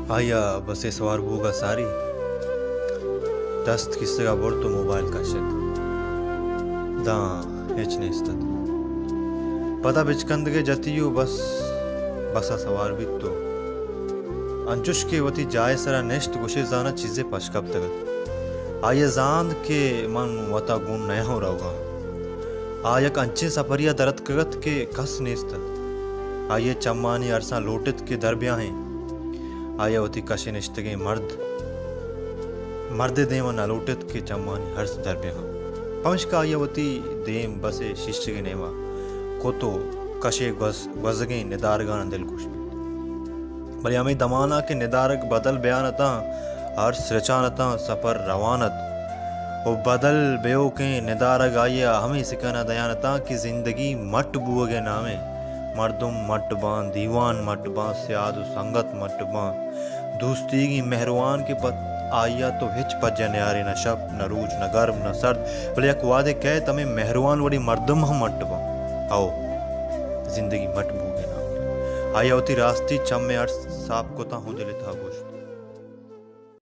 آئی ءَ بس ءِ سوار بوگ ءَ ساری دست کیسگ ءَ برت ءُ موبائل کشت، داں ہچ نیست اَت۔ پدا بچکندگ ءَ جتی ءُ بس، بس ءَ سوار بیت ءُ انچش کہ وتی جاہ ءِ سرا نشت، گوشے زاناں چیزے پش کپتگ اَت۔ آئی ءَ زانت کہ من وتا گون نیاں روگ ءَ آں۔ آ یک انچیں سپرے ءَ در اتکگ اَت کہ کس نیست اَت۔ آئی ءِ چمانی ارساں لوٹ اِت کہ در بیاہیں۔ آئی ءَ وتی کش ءَ نشتگیں مرد، مرد ءِ دیم ءَ نہ لوٹ اِت کہ چمانی ارس در بیاں۔ پمشکا آئی ءَ وتی دیم بس ءِ شیشگ ءِ نیم ءَ کت ءُ کش ءِ گوز-، گوزگیں ندارگاں دلگوش بیت۔ بلے ہمے دمان ءَ کہ ندارگ بدل بیان اَتاں، ارس رچان اَتاں، سپر روان اَت ءُ بدل بیوکیں ندارگ آئی ءَ ہمے سکین ءَ دیان اَتاں کہ زندگی مٹ بوگ ءِ نام اِنت۔ مردم مٹ باں، دیوان مٹ باں، سیاد ءُ سنگت مٹ باں، دوستیگیں مہروان کہ پہ آئی ءَ تو ہچ پجہ نیارے، نہ شپ، نہ روچ، نہ گرم، نہ سرد، بلے یک وہدے کئیت ہمے مہروان وڑیں مردم ہم مٹ باں۔ او زندگی مٹ بوگ ءِ نام اِنت۔ آئی ءَ وتی راستی چم ءِ ارس ساپ کت ءُ دل ءِ تہا گوشت۔